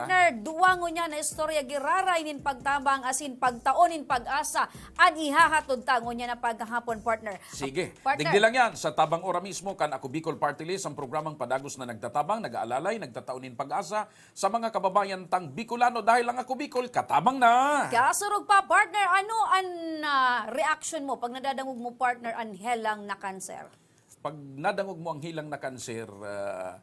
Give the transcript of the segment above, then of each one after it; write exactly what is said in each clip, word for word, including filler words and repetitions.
Partner, duwa ngunyan na istorya giraray nin pagtabang asin pagtao nin pag-asa an ihahatod ta ngunyan na paghahapon, partner. Sige. Partner. Digdi lang yan sa tabang ora mismo kan Ako Bicol Party List, ang programang padagos na nagtatabang, nag-aalalay, nagtatao nin pag-asa sa mga kababayan tang Bicolano, dahil ang Ako Bicol katabang na. Kasurog pa, partner, ano an, ah, reaksyon mo pag nadadangog mo, partner, an helang na kanser? Pag nadangog mo ang helang na kanser, ah,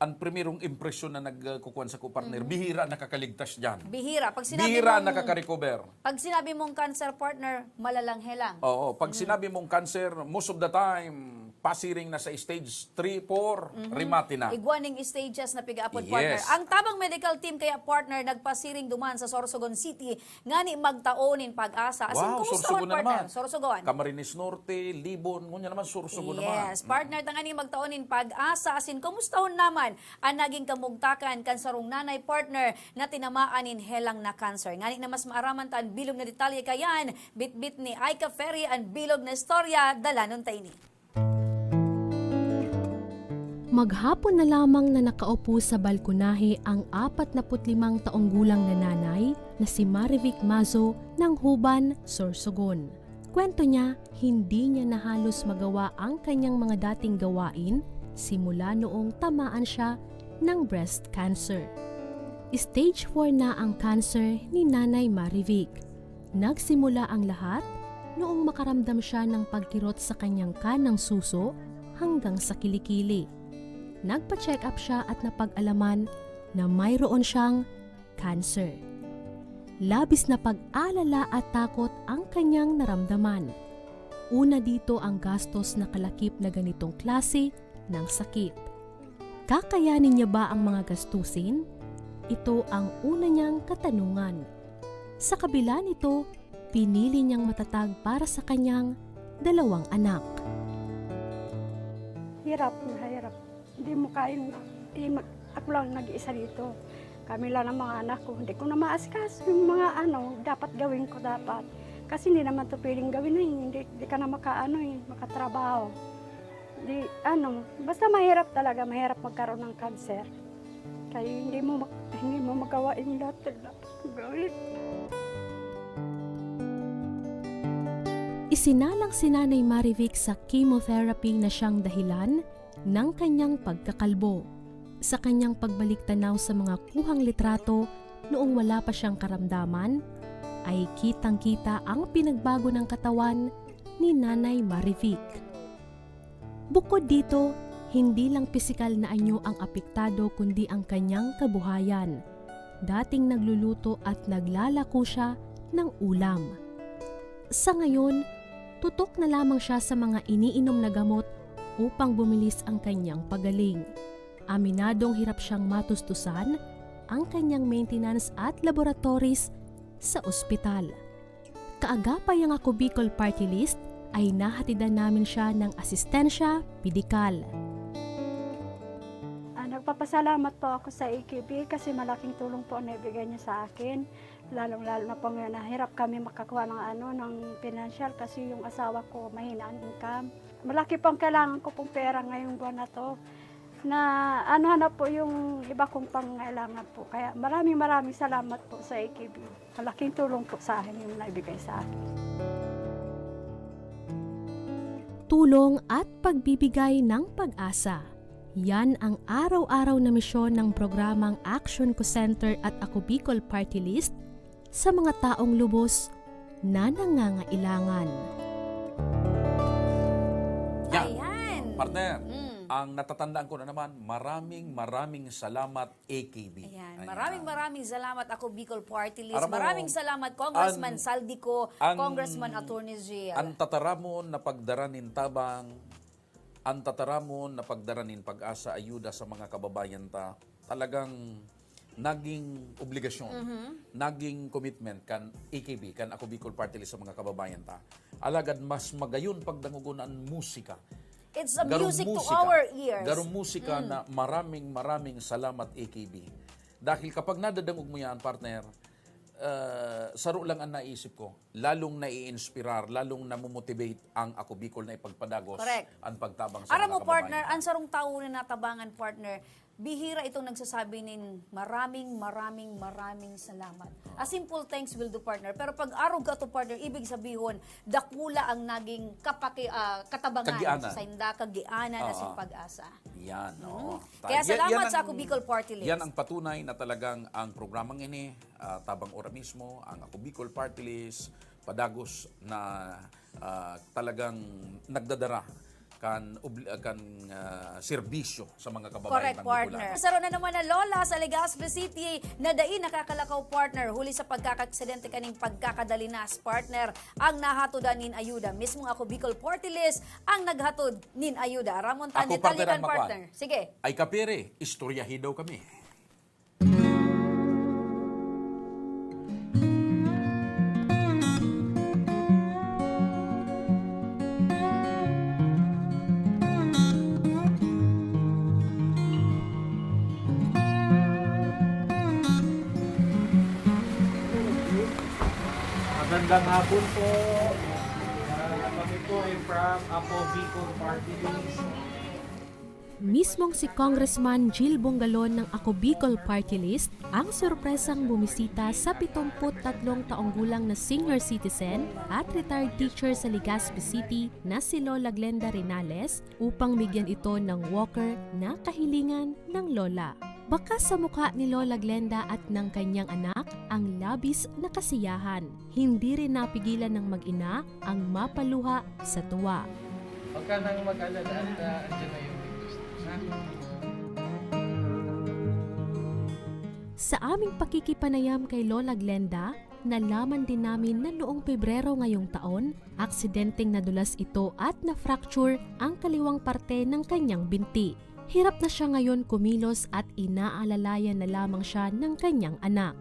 ang primerong impresyon na nagkukuwan sa ko, partner, bihira nakakaligtas diyan. Bihira. Pag sinabi Bihira mong, nakaka-recover. Pag sinabi mong cancer, partner, malalang helang. Oo, pag sinabi mong cancer, most of the time, pasiring na sa stage three, four, remate na. Igwa ning stages na pigaapod, partner. Yes. Ang Tabang Medical Team kaya, partner, nagpasiring duman sa Sorsogon City ngani magtao nin pag-asa. Asin, Wow, kumusta Sorsogon na, partner? Naman. Sorsogon. Camarines Norte, Libon, ngunyan naman Sorsogon naman. Yes, partner, tanganing magtao nin pag-asa. Asin, kumusta naman an naging kamugtakan kan sarong nanay, partner, na tinamaan nin helang na cancer? Ngani na mas maaraman ta an bilog na detalye kayan, bitbit ni Aika Ferry an bilog na istorya, dalanon ta ini. Maghapon na lamang na nakaupo sa balkonahe ang apat na put limang taong gulang na nanay na si Marivic Mazo ng Huban, Sorsogon. Kwento niya, hindi niya na halos magawa ang kanyang mga dating gawain simula noong tamaan siya ng breast cancer. Stage four na ang cancer ni Nanay Marivic. Nagsimula ang lahat noong makaramdam siya ng pagkirot sa kanyang kanang suso hanggang sa kilikili. Nagpa-check up siya at napag-alaman na mayroon siyang cancer. Labis na pag-alala at takot ang kanyang naramdaman. Una dito ang gastos na kalakip na ganitong klase ng sakit. Kakayanin niya ba ang mga gastusin? Ito ang una niyang katanungan. Sa kabila nito, pinili niyang matatag para sa kanyang dalawang anak. Hirap na hirap. Hindi mo kayang, eh, mag-, ako lang nag-iisa dito. Kami lang ng mga anak ko. Hindi ko na maasikaso yung mga ano, dapat gawin ko dapat. Kasi hindi naman to pwedeng gawin na, hindi, hindi ka na makaano eh, makatrabaho. Di, ano, basta mahirap talaga, mahirap magkaroon ng cancer. Kaya hindi mo mak-, hindi mo magawa yung lahat na dapat gawin. Isinalang si Nanay Marivic sa chemotherapy na siyang dahilan ng kanyang pagkakalbo. Sa kanyang pagbalik tanaw sa mga kuhang litrato noong wala pa siyang karamdaman, ay kitang-kita ang pinagbago ng katawan ni Nanay Marivic. Bukod dito, hindi lang pisikal na anyo ang apektado kundi ang kanyang kabuhayan. Dating nagluluto at naglalako siya ng ulam. Sa ngayon, tutok na lamang siya sa mga iniinom na gamot upang bumilis ang kanyang pagaling. Aminadong hirap siyang matustusan ang kanyang maintenance at laboratories sa ospital. Kaagapay ang Ako Bicol Party List ay nahatidan namin siya ng asistensya medikal. Ah, nagpapasalamat po ako sa A K B kasi malaking tulong po ang naibigay niya sa akin. Lalong-lalo na po ngayon na hirap kami makakuha ng ano, ng pinansyal kasi yung asawa ko mahina ang income. Malaki po ang kailangan ko pong pera ngayong buwan na 'to, na anuhan na po yung iba kong pangangailangan po. Kaya maraming, maraming salamat po sa A K B. Malaking tulong po sa akin yung naibigay sa akin. Tulong at pagbibigay ng pag-asa. Yan ang araw-araw na misyon ng programang Action Ko Center at Ako Bicol Party List sa mga taong lubos na nangangailangan. Yan. Ayan. Partner, Mm. ang natatandaan ko na naman, maraming, maraming salamat, A K B. Ayan. Ayan. Maraming, maraming salamat, Ako Bicol Party List. Aram mo, Maraming salamat, Congressman an-, Zaldy Co, an-, Congressman Attorney Zeal. An tataramon na pagdara nin tabang, an tataramon na pagdara nin pag-asa, ayuda sa mga kababayan ta, talagang naging obligasyon, Mhm. naging commitment kan A K B, kan Ako Bicol Party List sa mga kababayan ta. Alagad mas magayon pagdangogon an musika. It's a Garong music to musika. our ears. Garong musika Mm. na maraming, maraming salamat, A K B. Dahil kapag nadadangog mo yan, partner, ah, saro lang ang naisip ko. Lalong nai-inspirar, lalong namomotivate ang Ako Bicol na ipagpadagos Correct. ang pagtabang sa Aram mga mo, kababayan. partner, ang sarong tawo na natabangan, partner, Bihira itong nagsasabi nin, "Maraming, maraming, maraming salamat." A simple thanks will do, partner. Pero pag arog ka to, partner, ibig sabihon, dakula ang naging kapaki-, ah, katabangan Kagianan. sa inda, kagianan na Oo. sa pag-asa. Yan, oo. Mhm. Ta-, Kaya yan, salamat yan sa ang, Ako Bicol Party List. yan ang patunay na talagang ang programang ini, ah, tabang ora mismo, ang Ako Bicol Party List, padagos na, ah, talagang nagdadara kan obli-, kan, ah, serbisyo sa mga kababayan Correct, ng Bicolano. partner. Saro na naman na lola sa Legazpi City na dai nakakalakaw, partner, huli sa pagkakaaksidente kaning pagkakadalinas, partner, ang nahatodan nin ayuda. Mismong Ako Bicol Party List ang naghatod nin ayuda. Ramon, tan Ako, detalye partner, kan ang makuan. partner. Sige. Ay, kapiri, istoryahi daw kami. Magandang hapon po. Ah, kami po ay from Apo Bicol Party List. Mismong si Congressman Jil Bongalon ng Ako Bicol Party List ang sorpresang bumisita sa pitongput tatlong taong gulang na senior citizen at retired teacher sa Legazpi City na si Lola Glenda Renales upang bigyan ito ng walker na kahilingan ng lola. Bakas sa mukha ni Lola Glenda at ng kanyang anak ang labis na kasiyahan. Hindi rin napigilan ng mag-ina ang mapaluha sa tuwa. Huwag ka nang mag-alala at, ah, andyan na yung request mo, ha? Sa aming pakikipanayam kay Lola Glenda, nalaman din namin na noong Pebrero ngayong taon, aksidenteng nadulas ito at na-fracture ang kaliwang parte ng kanyang binti. Hirap na siya ngayon kumilos at inaalalayan na lamang siya ng kanyang anak.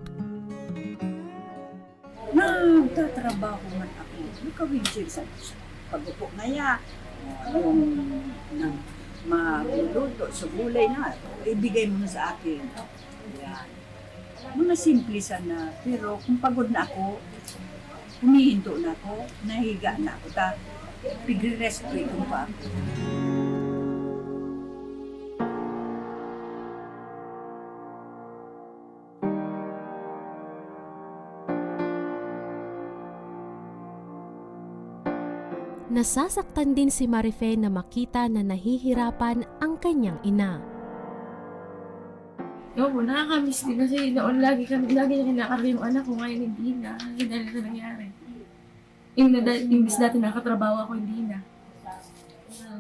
Nagtatrabaho man ako. Nagka-wheelchair sa pag-upo ngaya. Yung nag-, magluluto sa gulay na, ibigay mo na sa akin. Yan. Mga simple sana, pero kung pagod na ako, humihinto na ako, nahiga na ako, ta, pigre-rest ko itong pa. Nasasaktan din si Marife na makita na nahihirapan ang kanyang ina. Oo, nakakamiss din kasi noon lagi kami, lagi niya kinakarga yung anak ko, ngayon hindi na. Kasi dahil sa nangyari. Yung na, imbis dati nakatrabaho ako, hindi na.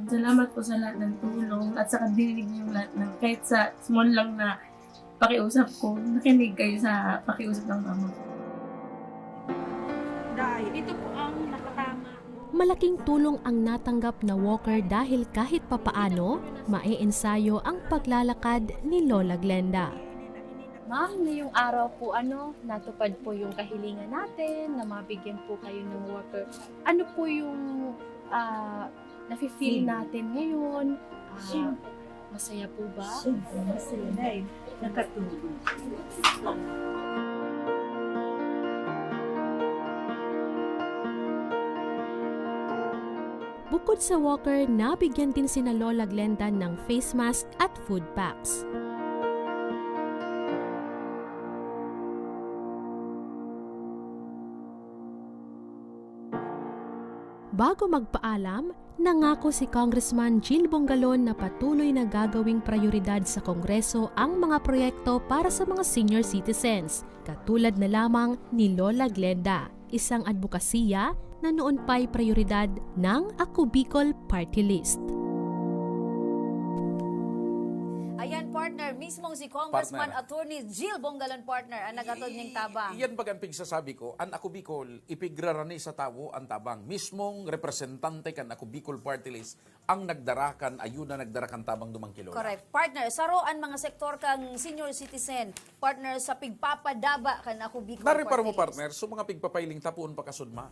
Salamat po sa lahat ng tulong at sa dininig niyo yung lahat ng, kahit sa small lang na pakiusap ko, nakinig kayo sa pakiusap ng mama ko. Dahil ito po ang nakatama. Malaking tulong ang natanggap na walker dahil kahit papaano, maeensayo ang paglalakad ni Lola Glenda. Ma'am, ngayong araw po, ano, natupad po yung kahilingan natin na mabigyan po kayo ng walker. Ano po yung, ah, nafe-feel Feel. natin ngayon? Ah, Siyempre. masaya po ba? Siyempre, masaya dahil nakatulong. Bukod sa walker, nabigyan din sina Lola Glenda ng face mask at food packs. Bago magpaalam, nangako si Congressman Jil Bongalon na patuloy na gagawing prayoridad sa Kongreso ang mga proyekto para sa mga senior citizens, katulad na lamang ni Lola Glenda, isang adbokasiya na noon pa'y prayoridad ng Ako Bicol Party List. Ayan, partner, mismong si Congressman Partner. Attorney Jil Bongalon, partner, ang naghatod ning tabang. Iyan baga ang pigsasabi ko, an Ako Bicol, ipigrarani sa tawo ang tabang. Mismong representante kan Ako Bicol Party List ang nagdara kan ayuda, nagdara kan tabang duman ki Lola. Correct. Partner, saro an mga sektor kan senior citizen, partner, sa pigpapadaba kan Ako Bicol Nari Party para mo, List. partner, so mga pigpapailing tapuon pa kasudma.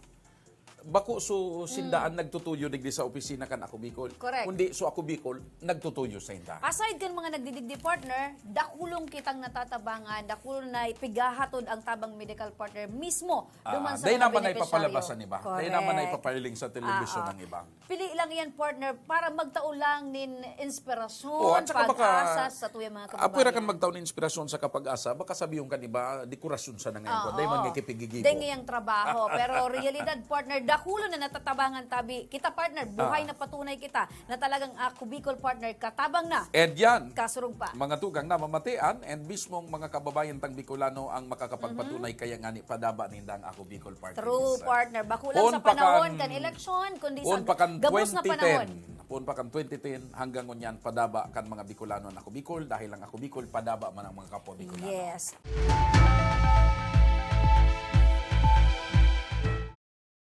Bako so sindaan nagtutuyo digdi sa opisina kan Ako Bicol. Correct. Kundi so Ako Bicol nagtutuyo sa inda. Aside kan mga nagdidigdi, partner, dakulong kitang natatabangan, dakulong na ipigahatod ang tabang medical, partner, mismo Ah, duman sa dahil mga naman na benepisyaryo. ipapalabas ang iba. Dahil naman na Correct. ipapahiling sa telebisyon Ah, ang iba. Pili lang yan, partner, para magtao lang nin inspirasyon, Oh, at saka baka, pag-asa sa tuyang mga kababayan. Apwera kan magtao ng inspirasyon sa kapag-asa, baka sabihin kan iba, dekorasyon sa nangayon ko, Oo. dahil man nga kipigigibot. Dahil ngayang trabaho. Pero realidad, partner, dakulo na natatabangan tabi. Kita, partner, buhay Ah. na patunay kita na talagang Ako Bicol, partner, katabang na. And yan, Kasurog pa. mga tugang na mamatian and mismong mga kababayan tang Bicolano ang makakapagpatunay kaya nga ni padaba nindang Ako Bicol Party True, List. partner. Bako lang Poon sa pa kan- panahon kan eleksyon, kundi sa Poon pa kan gabos na twenty ten. Panahon. Poon pa kan twenty ten, hanggang ngunyan padaba kan mga Bicolano ang Ako Bicol, dahil ang Ako Bicol padaba man ang mga kapwa Bicolano. Yes.